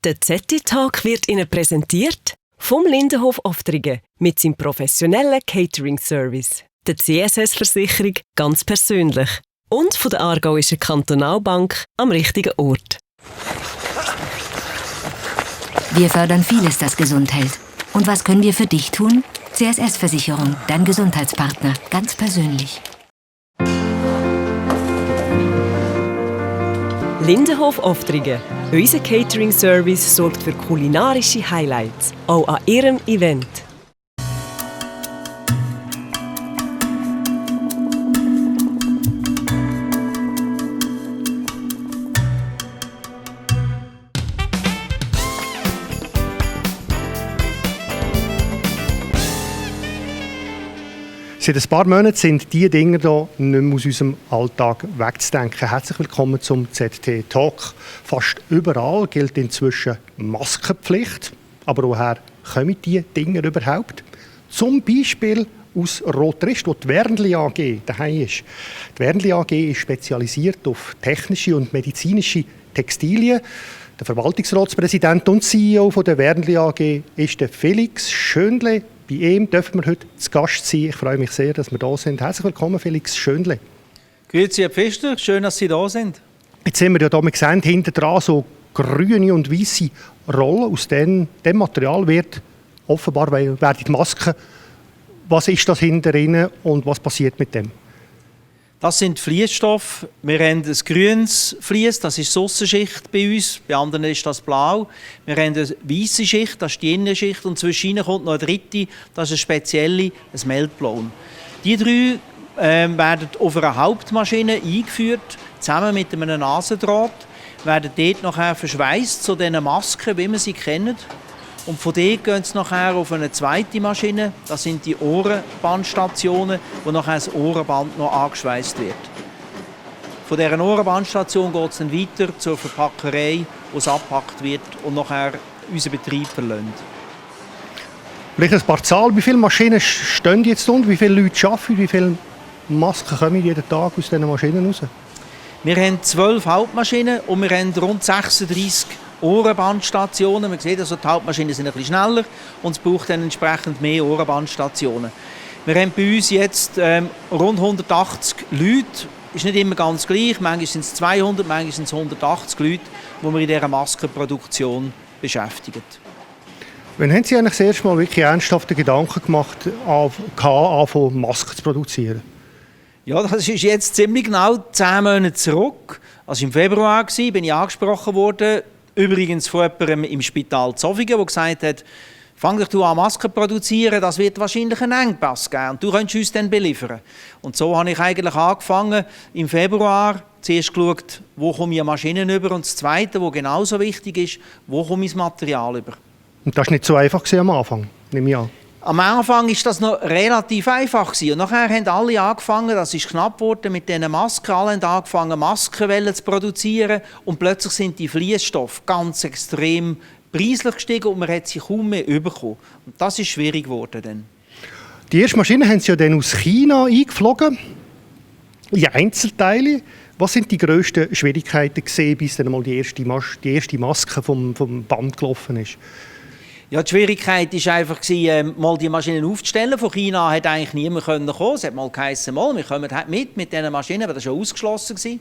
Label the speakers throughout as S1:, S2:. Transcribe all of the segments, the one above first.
S1: Der ZT-Talk wird Ihnen präsentiert vom Lindenhof Oftringen mit seinem professionellen Catering-Service, der CSS-Versicherung ganz persönlich und von der Aargauischen Kantonalbank am richtigen Ort.
S2: Wir fördern vieles, das gesund hält. Und was können wir für dich tun? CSS-Versicherung, dein Gesundheitspartner, ganz persönlich.
S1: Lindenhof Oftringen. Unser Catering-Service sorgt für kulinarische Highlights, auch an Ihrem Event.
S3: Seit ein paar Monaten sind diese Dinge hier nicht mehr aus unserem Alltag wegzudenken. Herzlich willkommen zum ZT-Talk. Fast überall gilt inzwischen Maskenpflicht. Aber woher kommen diese Dinge überhaupt? Zum Beispiel aus Rotrist, wo die Wernli AG daheim ist. Die Wernli AG ist spezialisiert auf technische und medizinische Textilien. Der Verwaltungsratspräsident und CEO der Wernli AG ist der Felix Schönle. Bei ihm dürfen wir heute zu Gast sein. Ich freue mich sehr, dass wir da sind. Herzlich willkommen, Felix Schönle.
S4: Grüezi, Herr Pfister. Schön, dass Sie da sind.
S3: Jetzt sehen wir ja hier, wir sehen hinten dran so grüne und weiße Rollen. Aus dem Material wird offenbar werden die Masken. Was ist das hinter Ihnen und was passiert mit dem?
S4: Das sind Fliessstoffe. Wir haben ein grünes Vlies, das ist die Aussenschicht bei uns. Bei anderen ist das blau. Wir haben eine weiße Schicht, das ist die Innenschicht. Und zwischen ihnen kommt noch eine dritte, das ist eine spezielle, ein Meltblown. Die drei werden auf einer Hauptmaschine eingeführt, zusammen mit einem Nasendraht. Werden dort nachher verschweißt zu diesen Masken, wie wir sie kennen. Und von dort gehen sie nachher auf eine zweite Maschine. Das sind die Ohrenbandstationen, wo nachher das Ohrenband noch angeschweißt wird. Von dieser Ohrenbandstation geht es dann weiter zur Verpackerei, wo es abgepackt wird und nachher unseren Betrieb verlässt.
S3: Vielleicht ein paar Zahlen. Wie viele Maschinen stehen jetzt unten? Wie viele Leute arbeiten? Wie viele Masken kommen jeden Tag aus diesen Maschinen raus?
S4: Wir haben 12 Hauptmaschinen und wir haben rund 36 Ohrenbandstationen. Man sieht, also die Hauptmaschinen sind ein bisschen schneller und es braucht dann entsprechend mehr Ohrenbandstationen. Wir haben bei uns jetzt rund 180 Leute. Ist nicht immer ganz gleich. Manchmal sind es 200, manchmal sind es 180 Leute, die wir in dieser Maskenproduktion beschäftigen.
S3: Wann haben Sie eigentlich das erste Mal wirklich ernsthafte Gedanken gemacht, anfangen Masken zu produzieren?
S4: Ja, das ist jetzt ziemlich genau 10 Monate zurück. Also im Februar bin ich angesprochen worden, übrigens von jemandem im Spital Zofingen, der gesagt hat, fang doch an Masken zu produzieren, das wird wahrscheinlich einen Engpass geben und du könntest uns dann beliefern. Und so habe ich eigentlich angefangen im Februar, zuerst geschaut, wo komme ich Maschinen über und das Zweite, was genauso wichtig ist, wo komme ich das Material über.
S3: Und das war nicht so einfach am Anfang, nehme ich an.
S4: Am Anfang war das noch relativ einfach. Und nachher haben alle angefangen, das ist knapp geworden mit diesen Masken, alle haben angefangen, Maskenwellen zu produzieren und plötzlich sind die Fliessstoffe ganz extrem preislich gestiegen und man hat sie kaum mehr bekommen. Und das ist schwierig geworden dann.
S3: Die erste Maschine haben Sie ja dann aus China eingeflogen, in Einzelteile. Was sind die grössten Schwierigkeiten gesehen, bis dann mal die erste Maske vom Band gelaufen ist?
S4: Ja, die Schwierigkeit war einfach, mal die Maschinen aufzustellen. Von China hat eigentlich niemand kommen. Es hat mal geheißen, wir kommen mit diesen Maschinen, aber das war schon ausgeschlossen.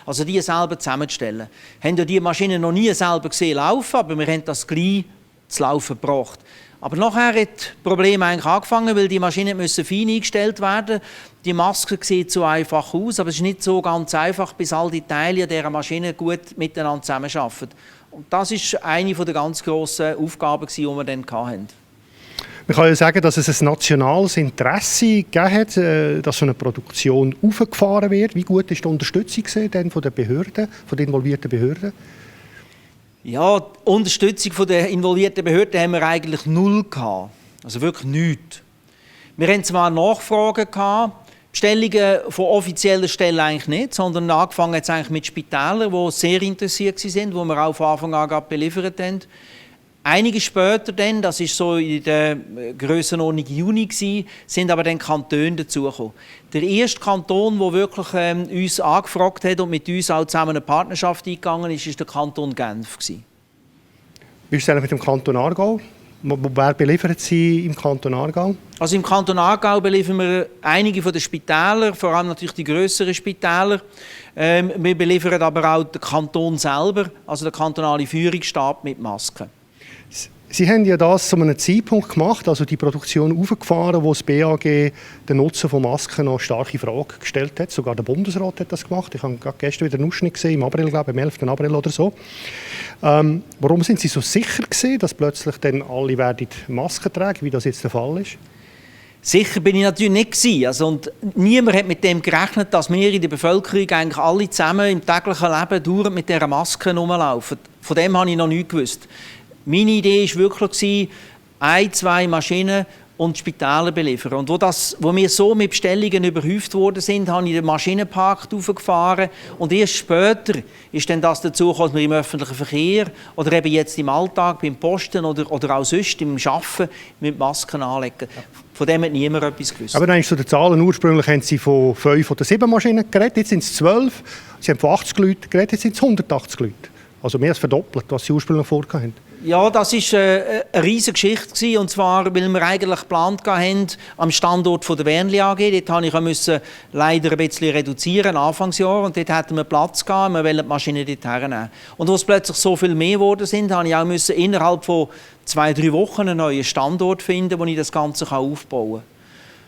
S4: Also die selber zusammenzustellen. Wir haben ja die Maschinen noch nie selber gesehen laufen, aber wir haben das gleich zu laufen gebracht. Aber nachher hat das Problem eigentlich angefangen, weil die Maschinen müssen fein eingestellt werden. Die Maske sieht so einfach aus, aber es ist nicht so ganz einfach, bis all die Teile dieser Maschine gut miteinander zusammenarbeiten. Und das war eine der ganz grossen Aufgaben, die wir dann hatten.
S3: Man kann ja sagen, dass es ein nationales Interesse gegeben hat, dass so eine Produktion aufgefahren wird. Wie gut ist die Unterstützung denn von den Behörden, von den involvierten Behörden?
S4: Ja, die Unterstützung der involvierten Behörden haben wir eigentlich null gehabt. Also wirklich nichts. Wir hatten zwar Nachfragen gehabt, Bestellungen von offiziellen Stellen eigentlich nicht, sondern angefangen jetzt eigentlich mit Spitälern, die sehr interessiert waren, die wir auch von Anfang an beliefert haben. Einige später dann, das war so in der Grössenordnung Juni, sind aber dann Kantone dazugekommen. Der erste Kanton, der wirklich uns angefragt hat und mit uns auch zusammen eine Partnerschaft eingegangen ist, war der Kanton Genf.
S3: Wie ist es eigentlich mit dem Kanton Aargau? Wer beliefert Sie im Kanton Aargau?
S4: Also im Kanton Aargau beliefern wir einige von den Spitälern, vor allem natürlich die grösseren Spitäler. Wir beliefern aber auch den Kanton selber, also der kantonale Führungsstab mit Masken.
S3: Sie haben ja das zu einem Zeitpunkt gemacht, also die Produktion aufgefahren, wo das BAG den Nutzen von Masken noch stark in Frage gestellt hat. Sogar der Bundesrat hat das gemacht. Ich habe gerade gestern wieder einen Ausschnitt gesehen, im April, glaube ich, am 11. April oder so. Warum sind Sie so sicher gewesen, dass plötzlich dann alle werden Masken tragen, wie das jetzt der Fall ist?
S4: Sicher bin ich natürlich nicht gewesen. Also, und niemand hat mit dem gerechnet, dass wir in der Bevölkerung eigentlich alle zusammen im täglichen Leben dauernd mit dieser Maske rumlaufen. Von dem habe ich noch nichts gewusst. Meine Idee war wirklich, 1-2 Maschinen und Spitäler beliefern. Und wo wir so mit Bestellungen überhäuft worden sind, habe ich den Maschinenpark hochgefahren. Und erst später ist dann das dazu gekommen, dass wir im öffentlichen Verkehr oder eben jetzt im Alltag, beim Posten oder auch sonst im Arbeiten mit Masken anlegen. Von dem hat niemand etwas gewusst.
S3: Aber dann zu den Zahlen. Ursprünglich haben Sie von 5 oder 7 Maschinen geredet, jetzt sind es 12. Sie haben von 80 Leuten geredet, jetzt sind es 180 Leute. Also mehr als verdoppelt, was Sie ursprünglich vorhatten.
S4: Ja, das war eine riesige Geschichte. Und zwar, weil wir eigentlich geplant hatten, am Standort der Wernli AG. Dort musste ich leider ein bisschen reduzieren, Anfangsjahr. Und dort hatten wir Platz gehabt, wir wollten die Maschine dort hernehmen. Und als plötzlich so viel mehr geworden sind, musste ich auch innerhalb von 2-3 Wochen einen neuen Standort finden, wo ich das Ganze aufbauen kann.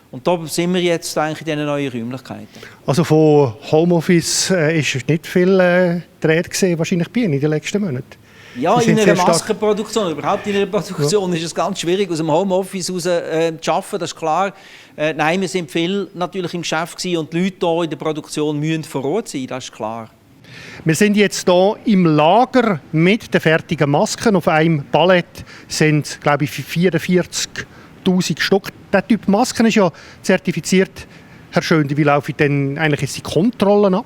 S4: Und da sind wir jetzt eigentlich in diesen neuen Räumlichkeiten. Also
S3: von Homeoffice ist nicht viel Rede gesehen, wahrscheinlich bei Ihnen in den letzten Monaten?
S4: Ja, in einer Maskenproduktion, überhaupt in einer Produktion ist es ganz schwierig, aus dem Homeoffice raus zu arbeiten, das ist klar. Nein, wir sind viel natürlich im Geschäft gewesen und die Leute hier in der Produktion müssen vor Ort sein, das ist klar.
S3: Wir sind jetzt hier im Lager mit den fertigen Masken. Auf einem Palett sind, glaube ich, 44'000 Stück. Der Typ Masken ist ja zertifiziert. Herr Schöndi, wie laufen denn eigentlich jetzt die Kontrollen ab?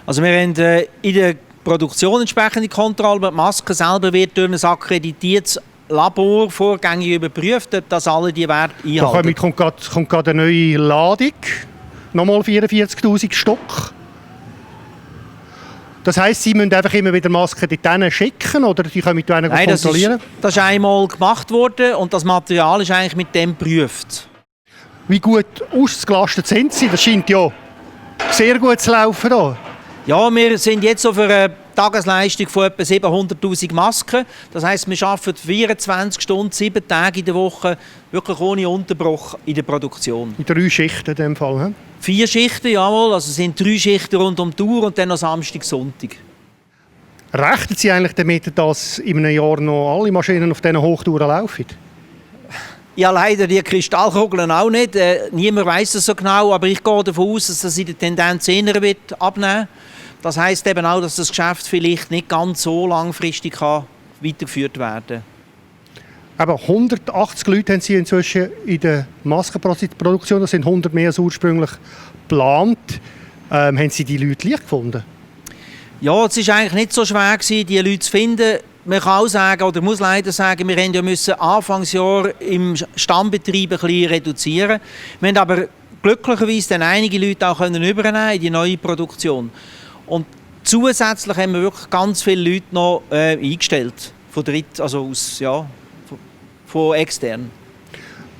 S3: Also wir haben in der Produktion entsprechende Kontrolle, aber die Maske selber wird durch ein akkreditiertes Labor vorgängig überprüft, ob das alle die Werte einhalten. Da kommt gerade eine neue Ladung, nochmal 44'000 Stück. Das heisst, Sie müssen einfach immer wieder Masken dorthin schicken oder die können mit einer kontrollieren? Das ist einmal gemacht worden und das Material ist eigentlich mit dem geprüft. Wie gut ausgelastet sind Sie? Das scheint ja sehr gut zu laufen hier. Ja, wir sind jetzt auf einer Tagesleistung von etwa 700'000 Masken. Das heisst, wir arbeiten 24 Stunden, 7 Tage in der Woche, wirklich ohne Unterbruch in der Produktion. In 3 Schichten in dem Fall? He? 4 Schichten, jawohl. Also es sind 3 Schichten rund um die Uhr und dann noch Samstag, Sonntag. Rechnen Sie eigentlich damit, dass in einem Jahr noch alle Maschinen auf diesen Hochtouren laufen? Ja, leider die Kristallkugeln auch nicht. Niemand weiss es so genau, aber ich gehe davon aus, dass das in der Tendenz eher wird abnehmen. Das heisst eben auch, dass das Geschäft vielleicht nicht ganz so langfristig weitergeführt werden kann. Aber 180 Leute haben Sie inzwischen in der Maskenproduktion. Das sind 100 mehr als ursprünglich geplant. Haben Sie die Leute leicht gefunden? Ja, es war eigentlich nicht so schwer, die Leute zu finden. Man kann auch sagen, oder muss leider sagen, wir mussten Anfangsjahr im Stammbetrieb ein bisschen reduzieren. Wir haben aber glücklicherweise dann einige Leute auch übernehmen in die neue Produktion. Und zusätzlich haben wir wirklich ganz viele Leute noch eingestellt, von extern.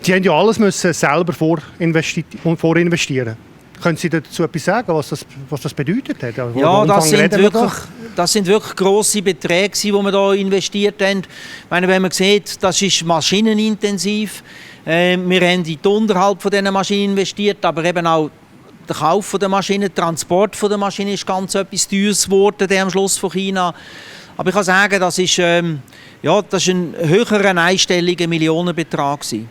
S3: Sie haben ja alles müssen selber vorinvestieren. Können Sie dazu etwas sagen, was das bedeutet hat? Ja, das sind wirklich grosse Beträge, die wir hier investiert haben. Ich meine, wenn man sieht, das ist maschinenintensiv. Wir haben in den Unterhalt von diesen Maschinen investiert, aber eben auch der Kauf der Maschinen, der Transport der Maschinen ist ganz etwas Teures geworden, der am Schluss von China. Aber ich kann sagen, das ist ein höherer einstelliger Millionenbetrag gewesen.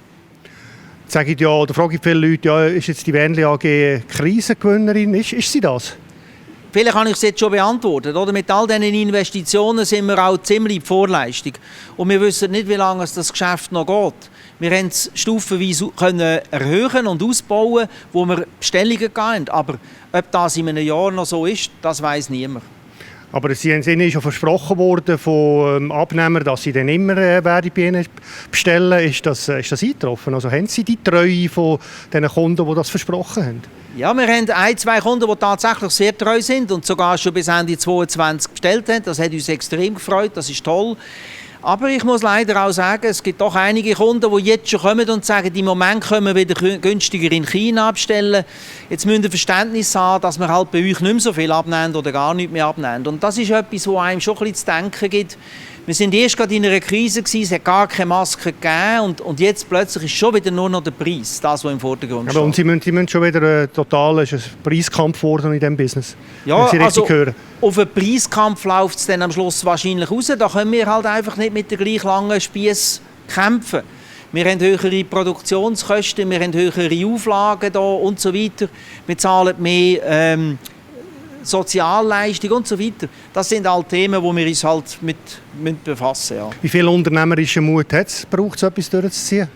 S3: Frage ich viele Leute, ist jetzt die Wernli AG Krisengewinnerin? Ist sie das? Vielleicht kann ich es jetzt schon beantworten. Oder? Mit all diesen Investitionen sind wir auch ziemlich in Vorleistung. Und wir wissen nicht, wie lange das Geschäft noch geht. Wir können es stufenweise erhöhen und ausbauen, wo wir Bestellungen haben. Aber ob das in einem Jahr noch so ist, das weiss niemand. Aber Sie haben Ihnen schon versprochen worden vom Abnehmer, dass Sie dann immer bei Ihnen bestellen. Ist das eingetroffen? Also haben Sie die Treue von den Kunden, die das versprochen haben?
S4: Ja, wir haben 2 Kunden, die tatsächlich sehr treu sind und sogar schon bis Ende 2022 bestellt haben. Das hat uns extrem gefreut, das ist toll. Aber ich muss leider auch sagen, es gibt doch einige Kunden, die jetzt schon kommen und sagen, im Moment können wir wieder günstiger in China abstellen. Jetzt müssen wir Verständnis haben, dass wir halt bei euch nicht mehr so viel abnehmen oder gar nicht mehr abnehmen. Und das ist etwas, was einem schon ein bisschen zu denken gibt. Wir sind erst gerade in einer Krise gewesen, es hat gar keine Maske gegeben und jetzt plötzlich ist schon wieder nur noch der Preis, das, was im Vordergrund steht.
S3: Aber und Sie müssen schon wieder total, ist ein Preiskampf geworden in diesem Business?
S4: Ja,
S3: Sie
S4: also
S3: hören.
S4: Auf einen Preiskampf läuft es dann am Schluss wahrscheinlich raus. Da können wir halt einfach nicht mit der gleich langen Spiess kämpfen. Wir haben höhere Produktionskosten, wir haben höhere Auflagen da und so weiter. Wir zahlen mehr Sozialleistung und so weiter. Das sind all Themen, wo wir uns halt mit befassen. Ja.
S3: Wie viel unternehmerischen Mut braucht es, etwas durchzuziehen?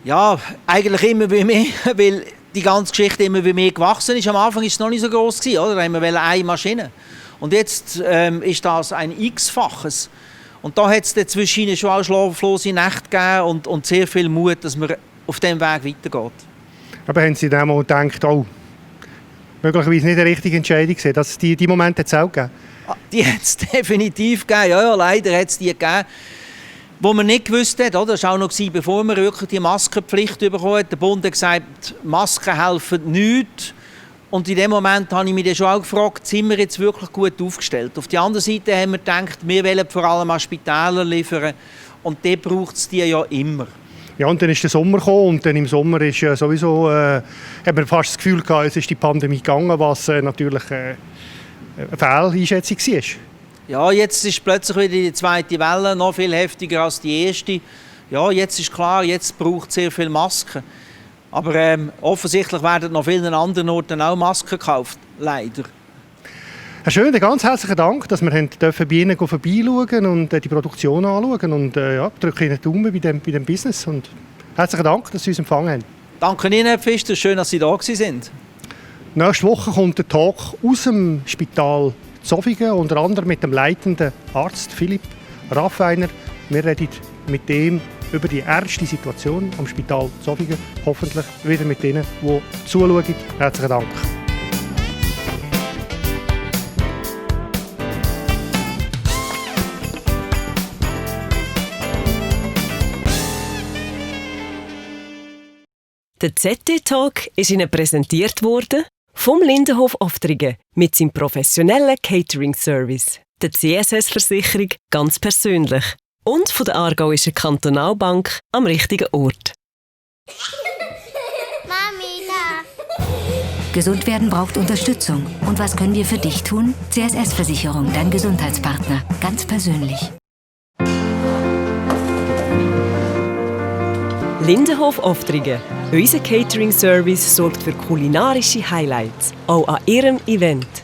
S4: Ja, eigentlich immer wie mehr, weil die ganze Geschichte immer wie mehr gewachsen ist. Am Anfang war es noch nicht so groß gewesen, oder? Da haben wir eine Maschine. Und jetzt ist das ein X-faches. Und da hat es dazwischen schon auch schlaflose Nächte gegeben und sehr viel Mut, dass man auf diesem Weg weitergeht.
S3: Aber haben Sie dann mal gedacht, oh, möglicherweise nicht eine richtige Entscheidung gewesen? Dass die Momente hat es auch gegeben?
S4: Die hat es definitiv gegeben. Ja, leider hat es die gegeben, wo man nicht gewusst hat. Oder? Das war auch noch, bevor wir wirklich die Maskenpflicht bekommen haben. Der Bund hat gesagt, Masken helfen nichts. Und in dem Moment habe ich mich dann schon auch gefragt, sind wir jetzt wirklich gut aufgestellt? Auf der anderen Seite haben wir gedacht, wir wollen vor allem an Spitäler liefern. Und dort braucht es die ja immer.
S3: Ja, und dann ist der Sommer gekommen und dann im Sommer ist sowieso, hat man fast das Gefühl gehabt, es ist die Pandemie gegangen, was natürlich eine Fehleinschätzung war.
S4: Ja, jetzt ist plötzlich wieder die zweite Welle, noch viel heftiger als die erste. Ja, jetzt ist klar, jetzt braucht es sehr viele Masken. Aber offensichtlich werden noch vielen anderen Orten auch Masken gekauft, leider.
S3: Herr Schön, ganz herzlichen Dank, dass wir bei Ihnen vorbeischauen und die Produktion anschauen. Und ja, drücke Ihnen die Daumen bei dem Business. Und herzlichen Dank, dass Sie uns empfangen haben.
S4: Danke Ihnen, Herr Pfister. Schön, dass Sie da sind.
S3: Nächste Woche kommt der Talk aus dem Spital Zofingen, unter anderem mit dem leitenden Arzt Philipp Raffiner. Wir reden mit dem über die ernste Situation am Spital Zofingen. Hoffentlich wieder mit denen, die zuschauen. Herzlichen Dank.
S1: Der ZT-Talk ist Ihnen präsentiert worden vom Lindenhof Oftringen mit seinem professionellen Catering-Service, der CSS-Versicherung ganz persönlich und von der Aargauischen Kantonalbank am richtigen Ort.
S5: Mami, da.
S2: Gesund werden braucht Unterstützung. Und was können wir für dich tun? CSS-Versicherung, dein Gesundheitspartner. Ganz persönlich.
S1: Lindenhof Oftringen. Unser Catering-Service sorgt für kulinarische Highlights, auch an Ihrem Event.